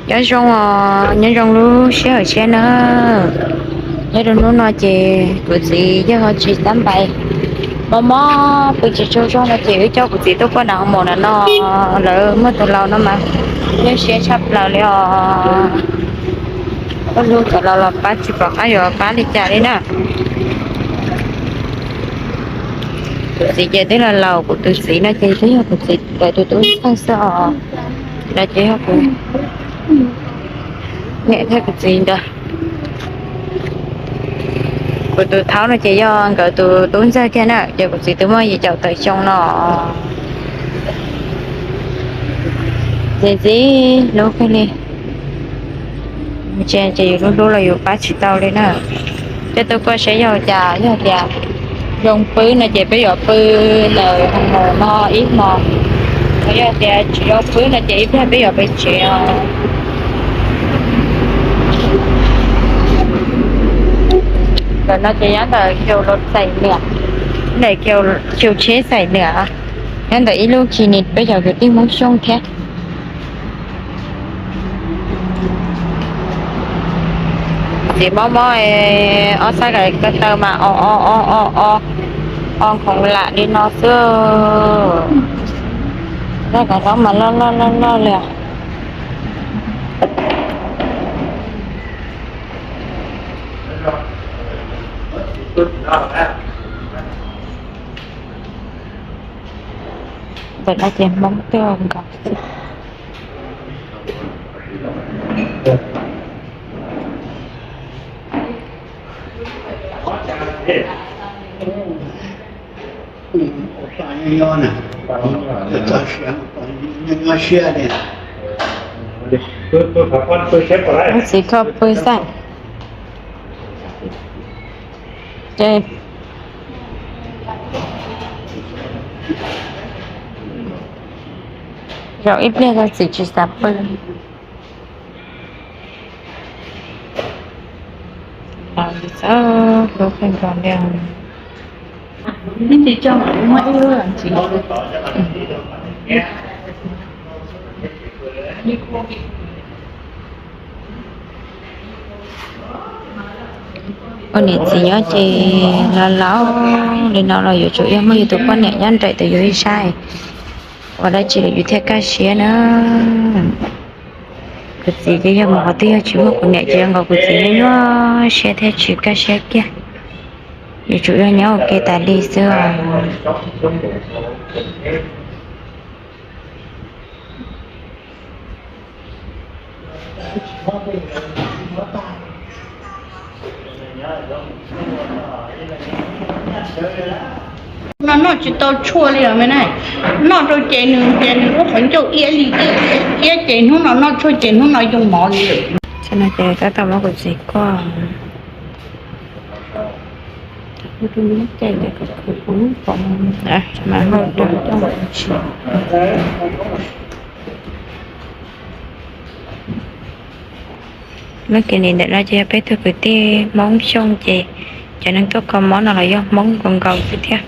Nyob zoo os, nyob zoo lub sij hawm tshiab na. Nyob rau hnub no ces kuv txiv yeej ho tsis tab npais, mob mob pw tsis tsaug zog no ces wb coj kuv txiv tuaj poj nram hoo maum na no. Lawv muaj tus laus no mas nyuaj siab tshaj plaws li os. Ub, lub cov laus los pab tsis pom qab yuav pab li cas li na. Kuv txiv ces twb los laus, kuv tus txiv no ces twb yog kuv txiv lawv tus tub ntxawg xwb os. Lawv ces yog kuv niam thiab kuv txiv ntawd. Kuv tus thaub no ces yog nkawd tus tub ntxawg kiag na, ces kuv txiv twb muaj yim caum tawm xyoo no. Ces ntxim hlub kawg li. Ces yus hlub hlub los yus pab tsis tau li na. Peb tuaj kuaj saib yog cas, yog tias zoo pw no ces peb yuav pw ntawm hoo maum no ib hmos, yog tias tsis zoo pw no ces ib pliag peb yuav pem tsev os. Ntawm no ces nyob ntawm Kiu Los Xais Niam, ntawm Kiu Tsheb Xais Niam, nyob ntawm ib lub clinic peb cov kwv tij Hmoob Xyooj thiab. Txiv mob mob, ob sab ko taw mas o o o o o, o khoov lam li no xwb. Sab ko taw mas loj loj loj loj li. Ntawm no ces Hmoob tuaj nkaus. Txiv kho pw xwb. Ces zaum ib pliag txiv tsis xav pw. Txawj hlub kawg nkaus li. Ua niam txiv nyob ces los laus li no los yuav tsum yog muaj yus tus poj niam nyob nraim tus yus ib sab, ua dab tsi los yus thiaj kaj siab na. Kuv txiv ces yog mus qhov twg yog tsis muaj kuv niam ces zoo nkaus kuv txiv nyuaj nyuaj siab thiab tsis kaj siab kiag. Yuav tsum yog nyob ua ke tas li xwb os. No noj tsis tau tshuaj li os me na. Noj rau ces nws ces nws lub qhov ncauj iab li iab ces hnub no noj tshuaj ces hnub no yoo mov li. Ces no ces tab tom muab kuv txiv kuaj. Lub clinic ntawm no ces yog peb tug kwv tij Hmoob Xyooj ces cov neeg tuaj kho mob no los yog Hmoob nkaus nkaus xwb thiab.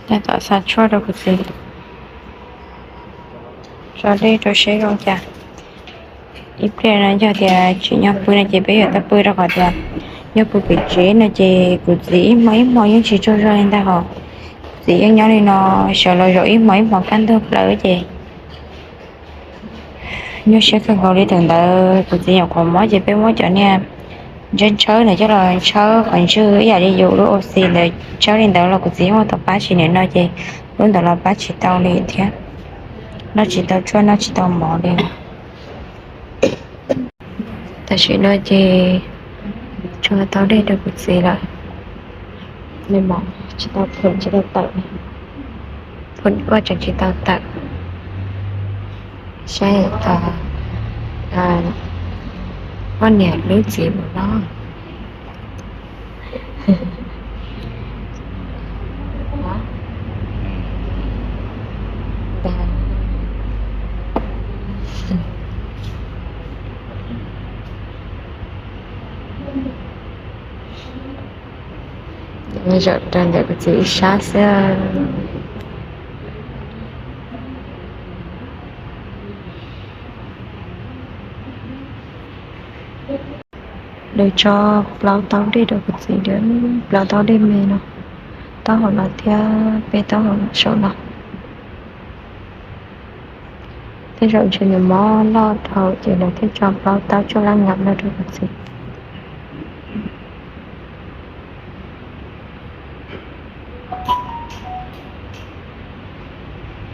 Tab tom xa tshuaj rau kuv txiv, tso dej rau seb zoo cas. Ib pliag no yog tias tsim nyog pw no ces peb yuav tau pw rau qhov tias yog pw pem tsev no ces kuv txiv ib hmo ib hmo yeej tsis tsaug zog li ntag hos. Kuv txiv yeej nyob li no sawv los zaum ib hmo ib hmo kaj ntug plaws ces nyuaj siab kawg nkaus li. Thaum ntawd kuv txiv nyuam qhuav mob ces peb muab cov niag ntsawb ntsawb ntawd coj los ntsawb qhov ntswg ib yam li yus lub ua xis ntawd, ntsawb li ntawd los kuv txiv yeej ua tau pab tsis, nim no ces lub ntawd los pab tsis tau li thiab. Noj tsis tau tshuaj noj tsis tau mov li. Tam sim no ces tso tau dej rau kuv txiv lawm, li mov Tsis tau phum tsis tau tawm, phum kuj tseem tsis tau tawm. Saib poj niam lub txiv mus no. Zaum rau ntawm kuv txiv ib sab xwb. Lawv tso plaub taub dej rau kuv txiv, plaub taub dej me no, taub hauv no thiab peb taub hauv saum no. Tej zaum ntshe nws mob loj dhau ces lawv thiaj tso plaub taub cuaj lab nyam no rau kuv txiv.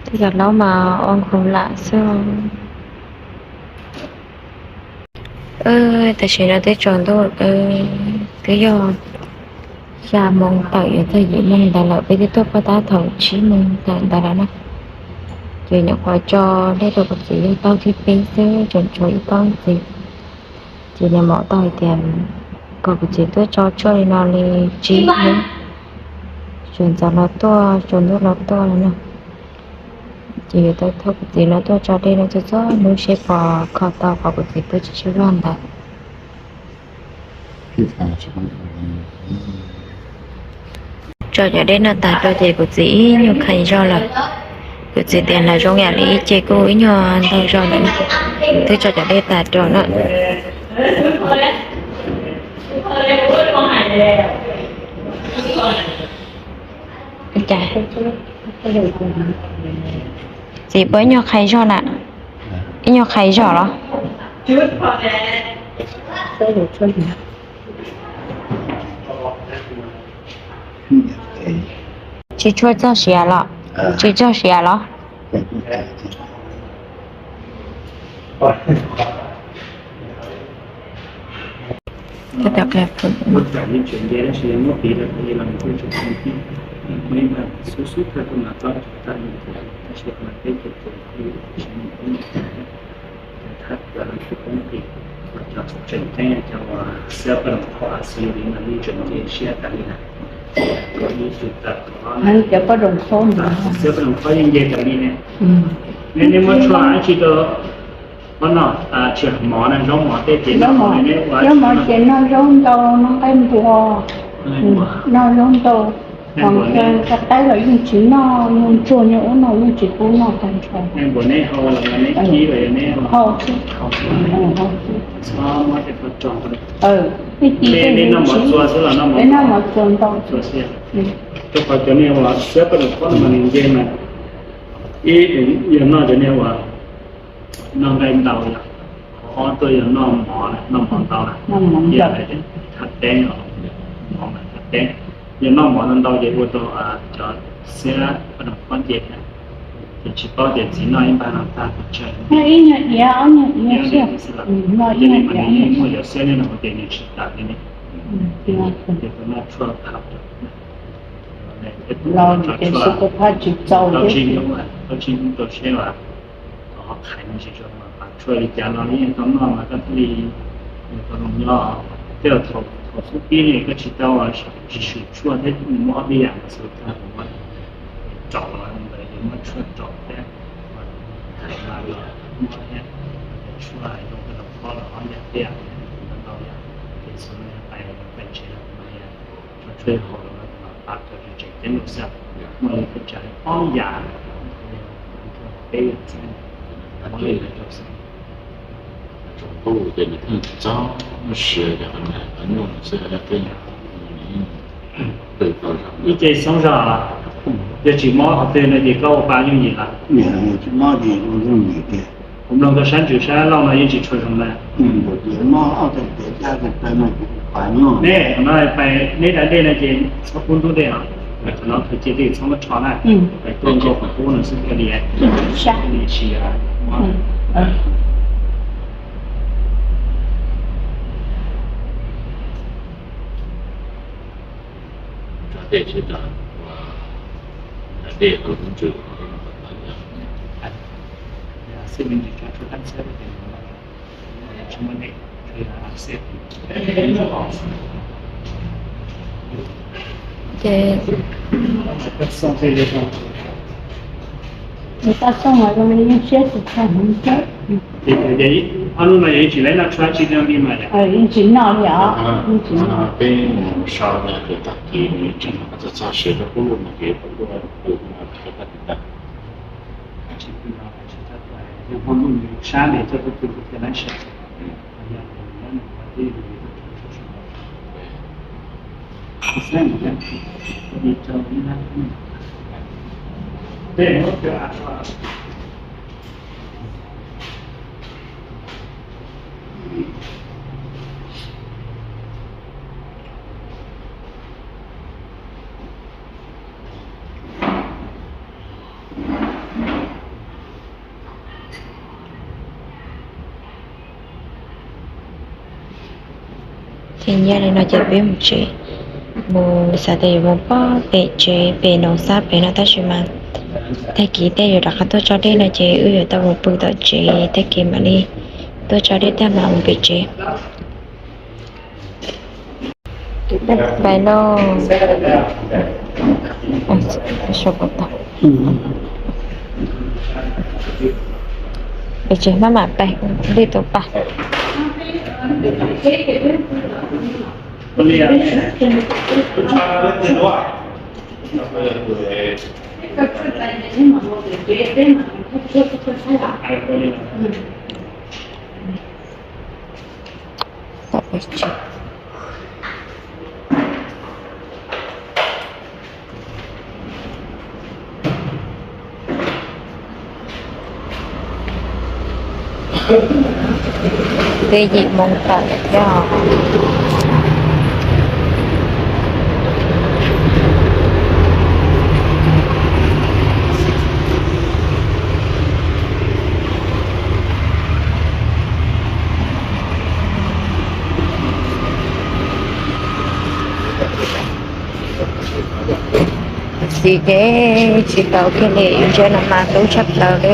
Tej zaum laub mas ua nkhum lam xwb. Tam sim no twb tsaus ntuj, twb yog xya moo tawm yuav txog yim moo ntawd lawm, peb twb tuaj poj tab thaum tsib moo tawm ntawd lawm na. Ces nyuam qhuav tso dej rau kuv txiv yog taub thib peb xwb, tseem tshuav ib taub ntxiv. Ces nws mam tau hais tias kom kuv txiv tuaj tso tshuaj li no li tsib hnub, sawv ntxov los tuaj, tsaus ntuj los tuaj no. Ces yuav tau thauj kuv txiv no tuaj tso dej no txhua txhua hnub seb puas kho tau qhov kuv txiv pw tsis tsaug zog ntawd. Tso cov dej no tas rau ces kuv txiv ib nyuag qhais zog lawm. Kuv txiv tias hnav zoo yam li ib ce kuj ib nyuag ntaug zog lawm. Twb tso cov dej tas rau na. Txiv puas ib nyuag qhais zog na? Ib nyuag qhais zog los? Tsis tshua txog siav los? Tsis txog siav los? Tseem ceeb cov poj zoo kho, cov poj zoo kho yeej nce tas li ne. Nej muab tshuaj dab tsi rau, muab noj, tsis mov na, zaub mov tej ces, zaub mov ces noj zaub ntau, noj nqaij npua, noj zaub ntau, ho nqaij qaib los yeej tsis noj, nyuag ntsuag nyuag ub no yeej tsis pub noj tag nrho. Nqaij npua neb hau los neb kib los yog neb hau xwb. Tej txiv tej neb noj mov txua xwb los noj mov ntau? Rau qhov cov niag uas xiab paj lus pob no mas nws nce mas ib yog noj cov niag uas noj nqaij ntau yom, qhov ob tuaj yog noj mov, noj mov ntau na, ib yam li thaj teeb, mov mas thaj teeb, yog noj mov ntau ntau ces ua rau cov xiab paj lus pob nce thiab. Ces tsis paub tias txiv noj ib npag no tag pes tsawg. Noj ib nyuag iav, ob nyuag iav xwb. Ces nws mas nws yeej muaj cov xiab nyob no ces nws tsis tawm li ne. Ces tau noj tshuaj thab rau. Los ces xub kos phaj tsis txaus, tau tsib hnub, tau tsib hnub rau seb uas qhov qhaiv nws tsis zoo mas pab tshuaj li cas los yeej tau noj mas koj thiaj li tau zoo nyob. Tej zaum thaum xub pib ne koj tsis tau tsis swm tshuaj thiab, nws muaj ob peb yam mas xwb tag, muab rau los ntawd ces muab tshuaj rau thiab, qhaiv mas los muab thiab, tshuaj zoo koj los pob los ob yam peb yam ntau yam. Ces xub no yog pais pais tsev los mas yog tso tshuaj haus los pab rau tseem ceeb lub xyoo, muaj li peb tsa ob yam, peb yam txheeb, muab li rau xwb. Tsaus ntuj ces nws thiaj tsis txog siav, cov qhov nyuj xwb, peb yam ib ce xoob zog. Yog tsis mob qhov twg no ces koj ua pa yooj yim lawm. Tsis mob ces ua yooj yim tiag. Kuv mloog tau sab ntsws sab laug no yeej tsis tshua zoo na. Mob ob teg kev dab teg taw no ces ua pa yooj. Neb no pais neb da dej no ces txhob pub ntub dej os. Qhov no qhov cia tej txhob muab rho na. Pais tuaj nkaus qhov qub no xwb thiaj li, thiaj li tsis mob. Dej hauv lub ntsws no, ces nws tab xoj mas zoo li yeej siab tsis tshua heev thiab. Ces ob hnub no yog yeej tsis noj tshua tsis noj li mas, yeej tsis noj li os, yeej tsis noj. Peb mus so tag kis tseem txog txog siav rau qub no ces pw no tag kis tag. Sab li txoj pw tias lab sab. Ces nyob li no ces peb mus tsev, mus xav tias yuav mus pog pem tsev pem Noov Xab pem no tab sis mas tag kis tej yuav rov qab tuaj tso dej no ces wb yuav tau mus pw tom tsev tag kis mam li tuaj tso dej tag mam mus pem tsev. Pais lauj. Pem tsev maj mam pais, dej tuaj pais. Twb yim moo tawm lawm thiab. Txiv ces tsis tau kiag li, ntsia no mas tub tshaj plaws li.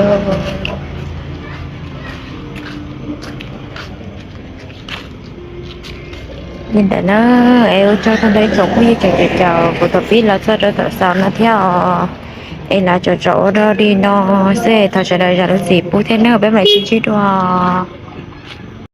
Li ntawd na, es ua tsaug tag nrho ib tsoom phooj ywg cov caum kuv thaum pib los txog rau thaum xaus no thiab os. Es lawv tsom tsom ua dog dig no xwb, thov sawv daws zam lub txim pub thiab nawb, peb mam sib ntsib dua.